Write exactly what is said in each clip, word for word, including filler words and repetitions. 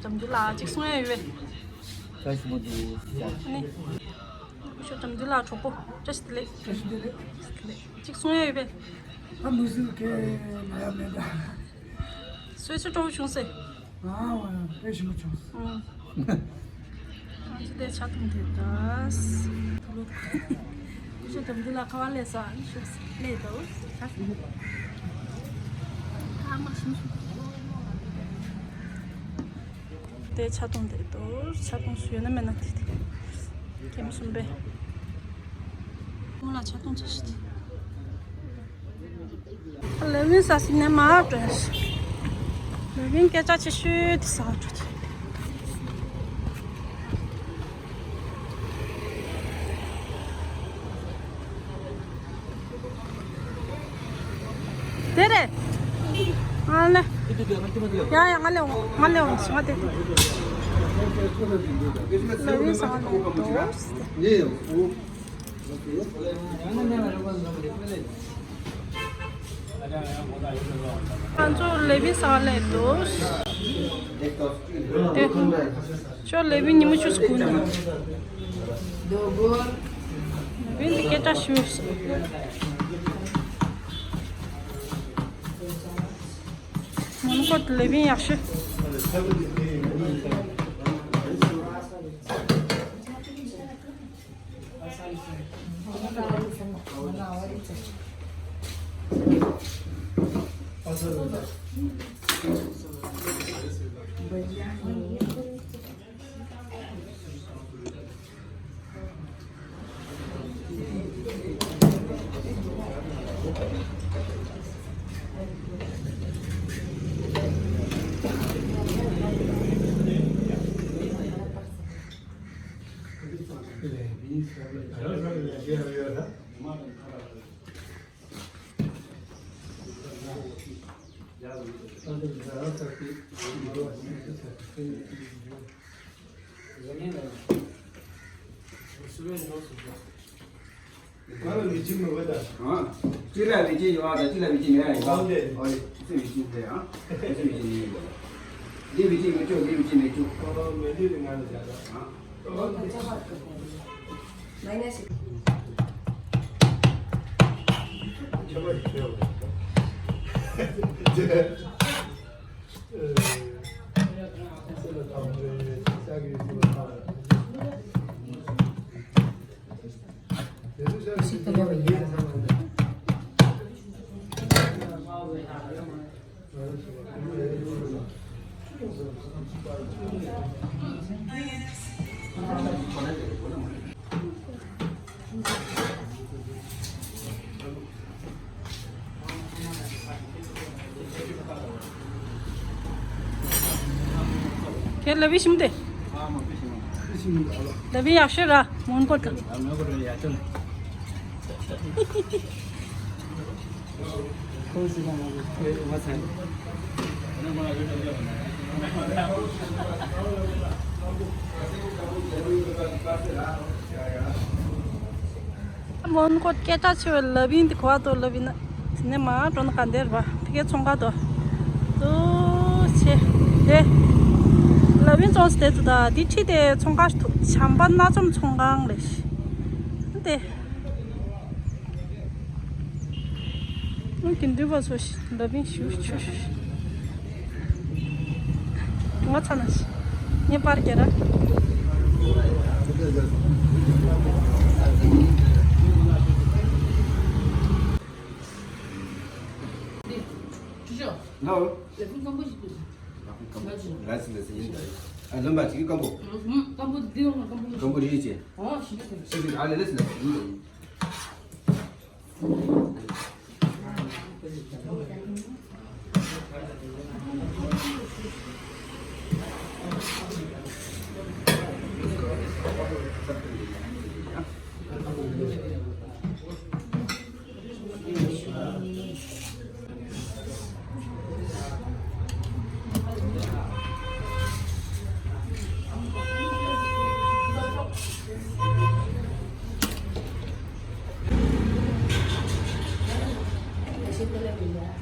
འཇམ་རྒྱུ་ལ་གཅིག་གསུང་ཡ་ཡོད་པས། བཀྲ་ཤིས་པ་འདུག་ཨ་ནི། ཤོ་འཇམ་རྒྱུ་ལ་གྲོགས་པོ་བཀྲ་ཤིས་བདེ་ལེགས། བཀྲ་ཤིས་བདེ་ལེགས། བདེ་ལེགས། གཅིག་གསུང་ཡ་ཡོད་པས། ཨ་མི་སུ་ཁེ་ན་ཡ་མེད་ད། སོས་སོ་སྤྲོ་བོ་བྱུང་སེ། ཨ་ཝ་དཔེ་ཞིམ་པོ་བྱུང་སེ། ཨང་། ང་ཚོ་དེ་ཆ་ཐུང་དེ་ད། ཁུ་ཤོ་དམ་དུ་ལ་ཁ་བ་ལས་ས་ཤོ་ལས་དོ། ཁ་མ་ཤིམ་ཤིམ། དེ་ཆ་ཐུང་དེ་དོ། ཆ་ཐུང་སུ་ཡོད་ན་མེད་ན་དེ་དེ། ཁེམ་སུམ་པེ། ཁོང་ལ་ཆ་ཐུང་ཆ་ཤི་དེ། ལེ་བིན་ས་སི་ནས་མ་འགྲོ་ཡ་ཞིག་ལེ་བིན་སྐད་ཆ་ཆེ་ཤོས་དེ་ས་འགྲོ་དེ། དེ་རེད། ང་ལ། ཡ་ཡ་ང་ལ་འོང་། ང་ལ་འོང་། ང་དེ། ལེ་བིན་ས་ང་ལ་འགྲོ། ང་ཚོ་ལེ་བིན་ས་ལས་འདུག་དེ། ཤོ་ལེ་བིན་ཉི་མ་བཅུ་ཟིན་ནས། ལེ་བིན་དེ་སྐད་གྲགས་ཞུ། མོན་གྷོ་ལེ་བིན་ཡག་ཤོས། གཅིག་ལ་བི་ཅི་ཡོད་ཨ། ད་གཅིག་ལ་བི་ཅི་མེད་ཨ། ཡིན་པ། ཨོ་ལེ། ཨོ་ལེ། ཨི་ཚེ་བི་ཅི་རེད་ཨ། ཨི་ཚེ་བི་ཅི་ནི་ཡིན་པ། འདི་བི་ཅི་མི་བཅུག་འདི་བི་ཅི་མི་བཅུག་ཨོ་མེ་འདི་རིང་ང་ལ་བཞག་ད། ཨ། ཨོ་ལེ། མ་ཡིན་ན་ཞིག་ཁྱེད་ལ་བི་ཞིམ་དེ། ལ་བི་ཡག་ཤོས་ར་མོན་གྷོ་དང་། མོན་གྷོ་སྐད་གྲགས་ཆེ་བའི་ལ་བིན་དེ་གོ་བ་དོ་ལ་བིན་ན། དེ་ནས་མར་འགྲོ་ན་ག་འདིར་བ་དེ་གའི་ཚོང་ཁང་དོ། དོ་ཆེ། དེ་ལ་བིན་ཙོང་སི་དེ་དུ་ད་དེ་ཁྲི་དེ་ཚོང་ཁང་ཞིག་འདུག་བྱམས་པ་སྣ་འཛོམས་ཚོང་ཁང་ལས་ཤི། དེ། ཨུ་གི་འདུས་པ་ཚོ་ཞིག་འདྲ་བིན་ཞུ་ཆུ་ཞུ་ཞིག་ངོ་ཚ་ན་ཞིག་ངའི་པར་རྒྱ་ར། ལོ། ལ་སི་ལ་སི་ཡིན་ད། ཨ་ལོན་པ་ཅིག་སྐམ་པོ། སྐམ་པོ་འདི་ཡོང་སྐམ་པོ། སྐམ་པོ་རིལ་ཅེ། ཨོ་ཞིག་ཞིག་ཞིག་ཨ་ལེ་ལ་སི་ལ་སི་ཡིན་ད།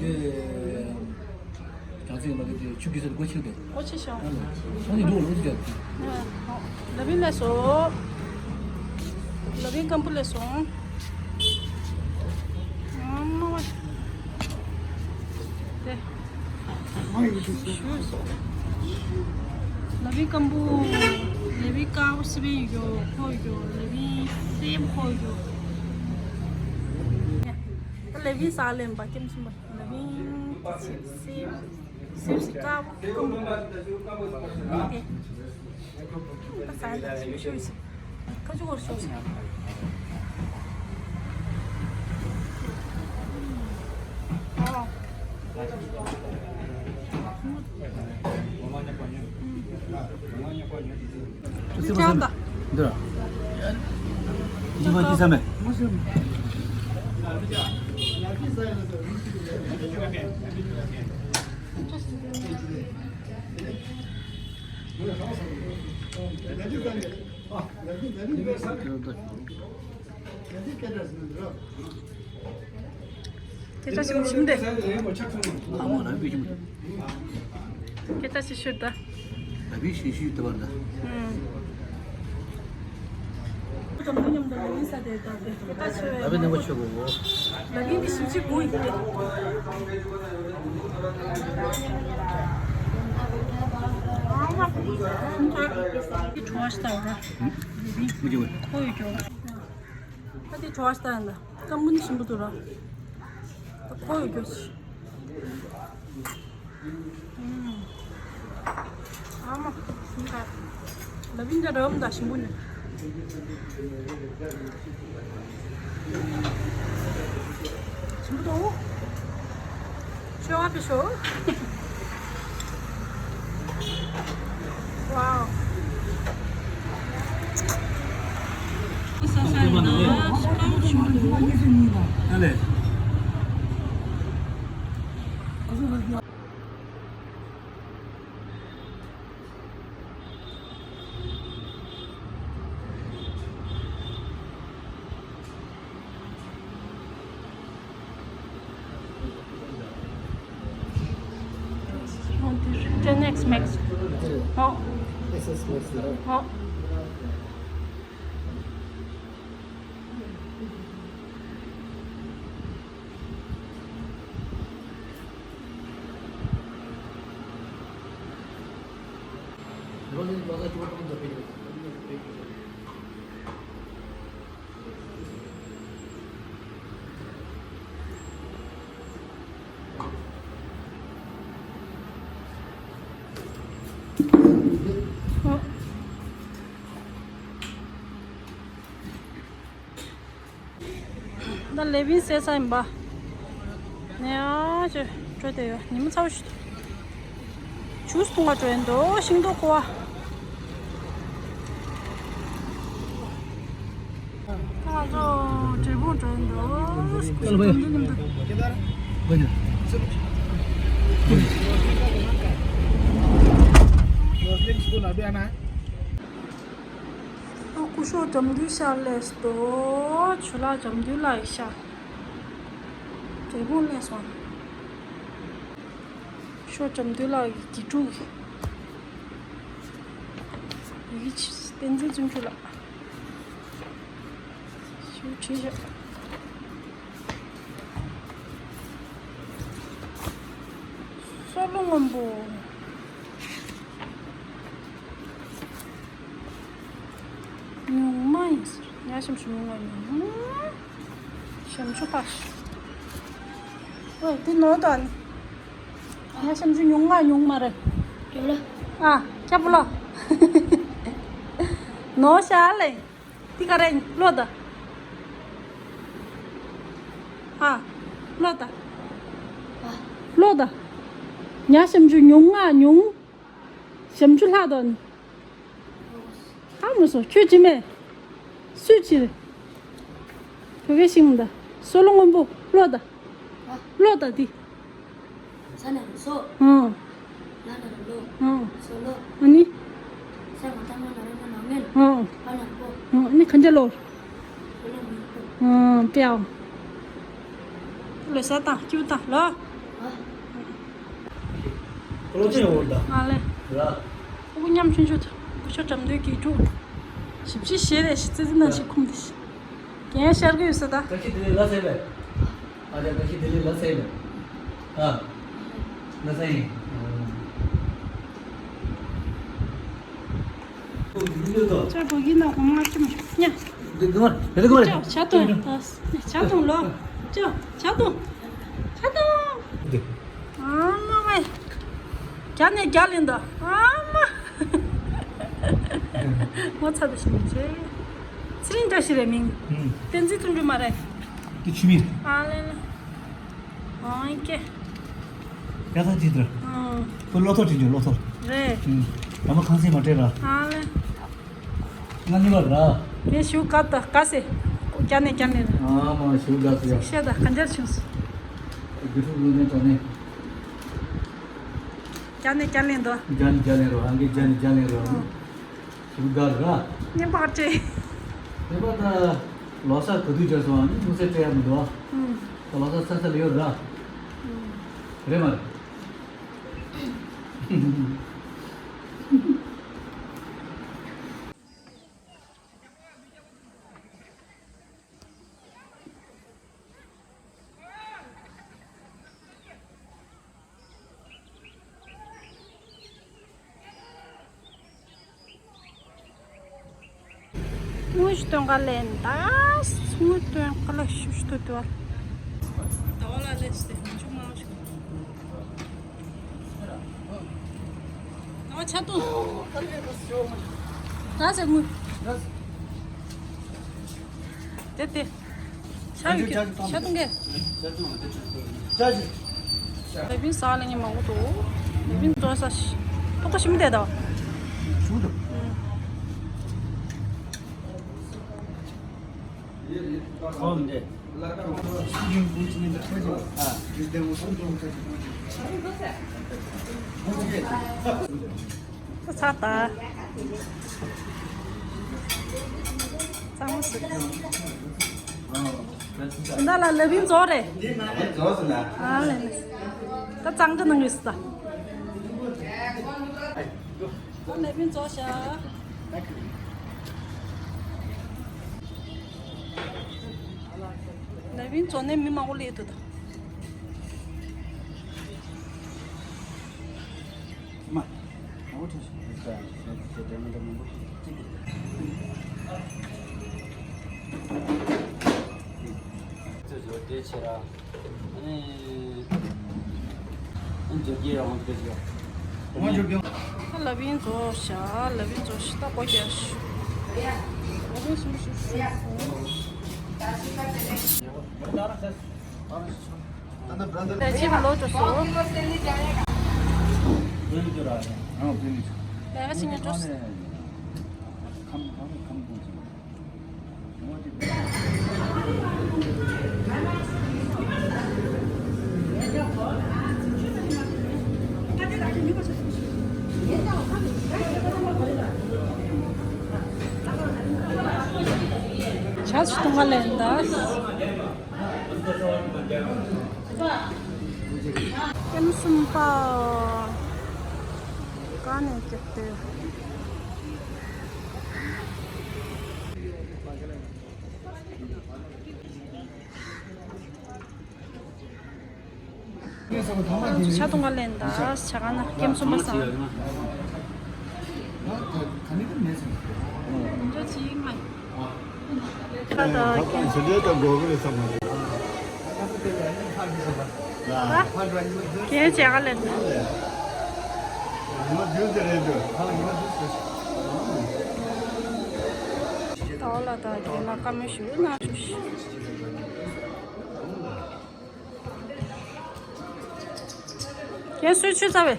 ཡེ། ཅང་ཙེ་མ་གི་དེ་ཆུ་གི་ཟེར་སྒོ་ཕྱིར་དེ། སྒོ་ཕྱིར་ཤོག་ཨ་ལོ། ཁོང་གཉིས་འགྲོ་ལོ་ཅི་བྱ། ལ་བིན་ལས་སོ། ལ་བིན་སྐམ་པོ་ལས་སོང་། ཨ་མ་བ། དེ། ལ་བིན་སྐམ་པོ། ལ་བིན་དཀར་པོ་སི་པན་ཡོད་ཁོ་ཡོད། ལ་བིན་སེམས་ཁོ་ཡོད། ད་ལ་བིན་ས་ལེན་པ་ཀེམ་སིམ་པ། ལ་བིན་སེམས་སེམས་སི་དཀར་པོ་སྐམ་པོ། དེ། ད་ས་ཡ་ད་ཞིམ་ཤོས་ཤིག་ཁ་ཆུ་བོར་ཤོར་སོང་། ཨོ། འདི་ཅང་ད། འདི་ར། འདི་མ་འདི་ཟ་མེད། སྐད་ཆ་ཞིམ་ཞིམ་དེ། ཨ་མ་ལ་བི་ཞིམ་དེ། སྐད་ཆ་ཞིག་ཤོད་ད། ལ་བི་ཞིག་ཤོད་དེ་བར་ད། ཨུམ། ལ་བི་ནང་པ་ཆོད་གོ། ལ་བི་འདི་ཞིམ་ཅིག་དགོས་ཡིན་ཏེ། ཁོ་ཡོད་ཀྱང་། ད་དེ་བྲོ་བ་ཞིག་ལྟ་ཡིན་ད། སྐམ་པོ་ནི་ཞིམ་པོ་འདུག་ར། ད་ཁོ་ཡོད་རྒྱུ་ཞིག་ཨ་མ། ལ་བིན་ད་རམ་ད་ཞིམ་པོ་ནི། ཞིམ་པོ་འདུག་ཤོ་ཨ་པི་ཤོ། Wow. Gen X Max. Oh. S S Max. Oh. ད་ལེ་བིན་ཟས་ས་ཡིན་པ། ནས་ཨ་ཅེ་བྲོས་ཏེ་ཡོད། ཉི་མ་ཚ་བོ་ཞིག་འདུག་ཇུས་འཐུང་བ་བྲོས་འདུག་ཤིང་ཏོག་ཁུ་བ། ང་ཚོ་འབྲས་སྤུངས་འགྲོ་འདུག་སྐུ་ཞབས་དོན་གྲུབ་མཉམ་དུ། ཨ་སྐུ་ཞབས་དོན་གྲུབ་ཤར་སླེབས་འདུག་ཇོ་ལགས་དོན་གྲུབ་ལགས་ཤར། འབྲས་སྤུངས་སླེབས་སོང་། ཤོ་བྱམས་མདུན་ལགས་ཀྱི་དགེ་ཕྲུག་ཡི་གེ་བསྟན་འཛིན་བརྩོན་འགྲུས་ལགས། ཞུ་བྲིས་བཞག་སྲོ་ལོ་སྔོན་པོ། ཉུང་མ་ཡིན་ཟེར། ཉ་ཞབས་ཞུ་ཉུང་མ་ཉུང་། ཞབས་ཞུ་ཕ། ཨོ་དེ་ནོར་དང་། ཉ་ཞབས་ཞུ་ཉུང་མ་ཉུང་མ་རེད། ཡོད་ལ། ཨ་ཁྱབ་ལོ། ནོར་ཤ་ལེ། དེ་ག་རེ་ལོ་ད། ཨ་ལོ་ད། ལོ་ད། ཉ་ཞབས་ཞུ་ཉུང་མ་ཉུང་། ཞབས་ཞུ་ལྷག་དོ་ནི། ཧ་མ་སོ་ཁྱོད་ཅི་མེད། སུས་ཕྱིར། བོད་སྐད་ཤེས་མི་འདུག་སྲོ་ལོ་སྔོན་པོ་བློ་དང་། བློ་དང་འདི། ས་ནས་སོ། ཨང་། ལ་ནས་ལོ། ཨང་། སོ་ལོ། ཨ་ནི། ས་མ་ཐ་མ་ན་ར་མ་ན་ངན། ཨང་། པ་ན་པོ། ཨང་། ཨ་ནི་ག་འདྲ་ལོ། སོ་ལོ་སྔོན་པོ། ཨང་། ཏེའོ། ལོ་ས་དང་སྐྱུ་དང་ལོ། ལོ་ཅི་ཡོང་བར་ད། ང་ལེ། ལ། ཨུ་ཉམ་ཆུང་ཆུང་ཐུ། ཁུ་ཆོ་འགྲམ་དུས་ཀྱི་ཕྲུག་ཞིབ་ཅི་ཤེས་རེ་ཞིག་ཙི་ཙི་ན་ཞིག་ཁུམ་དེ་ཞིག་རྒན་ཤར་གི་ཡོད་ས་ད། ད་ཁྱི་དེ་ལ་ལ་ཚེ་བས། ཨ་ཅག་ད་ཁྱི་དེ་ལ་ལ་ཚེ་བས། ཨ། ལ་ཚེ་ཡིན། ཅོ་བོ་གི་ན་གོ་མ་ཅི་མ་ཉ། དེ་གོ་དེ་གོ་ཅོ་ཆ་ཏོ་ཆ་ཏོ་ལོ། ཅོ་ཆ་ཏོ་ཆ་ཏོ། ཨ་མ་མ། རྒྱ་ནས་རྒྱ་ལེན་ད། ཨ་མ། ངོ་ཚ་དུ་ཞིག་མི་བྱེད། ཚེ་རིང་བཀྲ་ཤིས་རེད་མིང་། བསྟན་འཛིན་ཐུང་འབྲུ་མ་རེད། དེ་ཆུ་མིར། ཨ་ལེ་ལེ། ཨང་ཀེ། ཡ་ཐག་ཅིག་དར། ཨང་། ཁོ་ལོ་ཐོ་བྲིས་འཇོག་ལོ་ཐོ། རེད། ཨ་མ་ཁང་སེང་མ་སྤྲད་ར། ཨ་ལེ། ང་གཉིས་པ་ར། དེ་ཞུ་ཀ་ད་ཀ་སེ། རྒྱ་ནས་རྒྱ་ནས་ར། ཨ་མ་ཞུ་ཀ་སེ་ཡ། ཤ་ད་ག་འཇར་ཆུང་སུ། དགེ་ཕྲུག་ལོ་ནས་དྲ་ནས། རྒྱ་ནས་རྒྱ་ལེན་དོ། རྒྱ་ནས་རྒྱ་ལེན་རོ། ཨང་ཀེ་རྒྱ་ནས་རྒྱ་ལེན་རོ། ཨང་། ཞུ་དགའ་ར། ངས་པར་ཅེ། དེ་པ་ད་ལོ་གསར་ག་དུས་བརྗེད་སོང་ཨ་ནི་དམིགས་བསལ་སྤྲད་ཡ་མི་འདུག་ཨ། ད་ལོ་གསར་ཚ་ཚ་ལ་ཡོད་ར། རེད་མ་རེད། དངུལ་ཞིག་སྟོན་ག་ལེན་ད། དངུལ་སྟོན་ག་ལ་ཤུ་ཤུ་ཏོ་ཏོ། ད་བ་ལ་ལས་སྟེ་ཆུ་མང་ཞིག་ད་བ་ཆ་ཏོ། ད་ཟེ་དངུལ། དེ་དེ། ཤ་ཡོད་ཀྱི་ཤ་གཏོང་གི། ལེ་བིན་ས་ལ་ཉི་མ་འོ་ཏོ། ལེ་བིན་ཏོ་ས་ཤི། ཏོ་ཀ་ཤི་མི་དེ་དོ། ཞུ་དོ། ཁོམ་དེ། ཚ་ད། ཚ་མོ་སི། ད་ལ་ལ་བིན་ཛོ་རེད། ཛོ་སི་ན། ཨ་ལེ་ལེ། ད་གཙང་གི་ནང་ཡོད་སི་ད། ད་ལ་བིན་ཛོ་ཤ། ལ་བིན་ཛོ་ནས་མི་མང་པོ་ལས་ཐུབ་ད། མ། ཨོ་ཐུ་ཤི། ཨ་ཙི་ཙི་དེ་མི་འདྲ་མང་པོ་ཅིག་གི། ཙི་ཙི་དེ་ཆེ་ར། ཨ་ནི། ཨ་ནི་འཇོག་གི་རང་དེ་ཅི་ཡོད། ཨ་ལ་བིན་ཛོ་ཤ། ལ་བིན་ཛོ་ཤ་ད་གོ་རྒྱ་ཤ། ཨ་ནི་སུ་སུ་སུ། ད་ཅི་མ་ལོ་ཅོ་སོ། ལས་ཀ་ཕྱི་ཉིན་ཅོ་སོ། ཆ་ཆུ་གཏོང་ག་ལེན་ད། ཀེམ་གསུམ་པ། ག་ནས་བརྒྱབ་སྟེ། ཆ་གཏོང་ག་ལེན་ད། ཆ་ག་ན་ཀེམ་གསུམ་པ་སང་། འདི་ཅིག་མ། ཁ་ད་ཀེམ། ཟེར་ལེ་ད་གོ་གི་རེད་ས་མ་རེད། ཧ། ཀེམ་ཆ་ག་ལེན་ད། ད་ལ་ད་རྒན་ལགས་བཀའ་མོལ་ཞུ་ན་ཞུ་ཤི། ཁྱེད་སུས་ཆུ་ཚ་བས།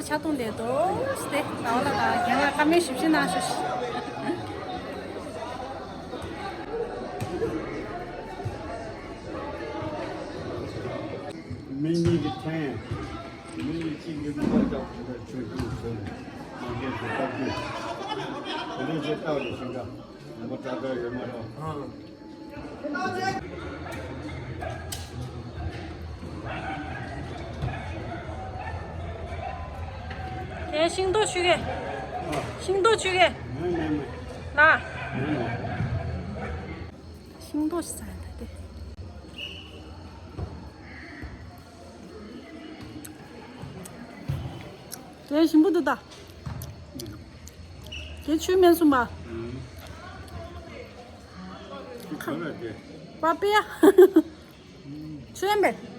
ཆ་གཏོང་བསྡད་དོ་སྟེ། ད་བ་ལ་ད་རྒན་ལགས་བཀའ་མོལ་ཞིབ་ཞིབ་གནང་ཞུ་ཤི། མི་གཉིས་ཀྱི་ཕན། མི་གཉིས་གཅིག་གི་མི་མ་ལྕོགས་ཁོ་ན་ཆོས་སྐྱོང་བཟོས་ནས་མ་རྒན་དུ་བཏབ་དུས། དེ་ནས་ཇེ་ལྟ་བ་ལས་ཤིང་ཀ་མོ་ཏྲ་ཏྲ་ཡོད་མ་རེད། དེ་ཤིང་ཏོག་ཞུ་གེ། ཤིང་ཏོག་ཞུ་གེ། ལ། ཤིང་ཏོག་ཞིག་ཟ་ཡ་ད་དེ། དེ་ཞིམ་པོ་འདུག་ད། དེ་ཆུ་སྨན་གསུམ་པ། པ་པི་ཡ། ཆུ་ཡན་པས།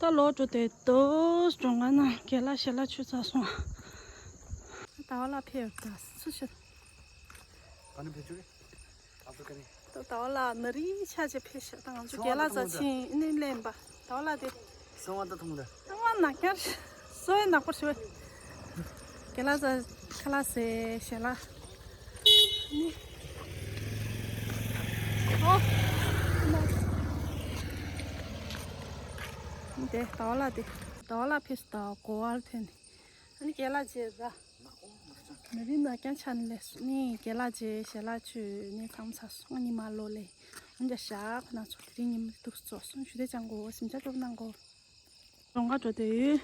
ད་ལོག་འགྲོ་དེ་དོ་སྒྲོན་ང་ན་རྒན་ལགས་ཞལ་ལག་མཆོད་ཚར་སོང་། ད་བ་ལ་ཕེབས་ད་སུ་ཞིག་ད་ནི་ཕེབས་བཅུག་གི་ཨ་ཕི་ཀ་ནི། ད་ད་བ་ལ་ན་རི་ཆ་ཆེ་ཕེབས་ཤག་ད་ང་ཚོ་རྒན་ལགས་རྩ་ཆེན་ཨ་ནི་ལེན་པ་ད་བ་ལ་དེ། སོང་བ་ད་ཐུང་ད། ད་ང་ན་རྒྱ་སོ་ཡ་ནག་པོ་ཞུ། རྒན་ལགས་རྩ་ཁ་ལག་ཟས་ཞལ་ལག་ཨོ། དེ་ད་བ་ལ་དེ། ད་བ་ལ་ཕེབས་ད་གོ་བ་ལ་ཐོན་ནས། ཨ་ནི་རྒན་ལགས་རྗེས་ད། མི་རིགས་ན་རྐྱང་ཆ་ནས་ལས་སུ་ནི་རྒན་ལགས་རྗེས་ཞལ་ལག་མཆོད་ནས་མཚམས་ཚ་སོང་ཉི་མ་ལོ་ལས། ཨ་ནི་ཞག་ཁོ་ན་ཚོ་དེ་རིང་ཉི་མ་འདུག་ཚོགས་སོང་ཞུ་དེ་ཅང་གོ་སེམས་ཆ་སྐྱོབ་གནང་གོ་རོང་ཁ་འགྲོ་དེ་ཡོད།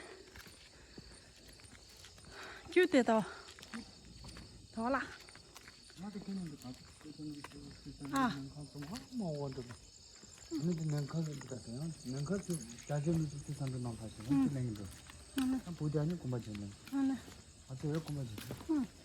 ཀྱུ་དེ་ད། ད་བ་ལ། ཨ། མི་དེ་ནན་ཁ་ཟིན་འདུག་ད་ཡང་ནན་ཁ་ཚོ་རྒྱ་ཆེ་མི་ཚོ་ཚོ་བསམ་པའི་ནང་ཕར་ཞིག་ཡང་ཅི་ལེན་གི་འདུག་ཨ་བུ་དེ་ཨ་ནི་དགོན་པ་ཅན་ལེན། ཨ་ཚོ་ཡང་དགོན་པ་ཅན།